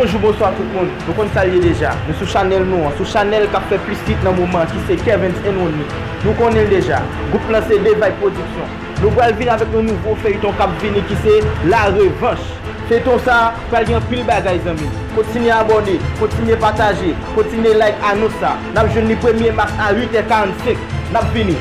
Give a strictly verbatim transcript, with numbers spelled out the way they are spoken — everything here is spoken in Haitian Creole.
Bonjou, bonswa tout moun. Nou konn sa l ye deja. Nou sou chanèl nou an, sou chanèl k ap fè plis hit nan moman an, ki se Kervens and Rony. Nou konnen l deja. Gwoup lan se Devay Production. Nou pral vin avèk yon nouvo feyton k ap vini ki se La Revanche. Feyton sa a pral gen anpil bagay, zanmi. Kontinye abòne, kontinye pataje, kontinye like anons sa. N ap jwenn li premye mas a uit è karannsenk. N ap vini.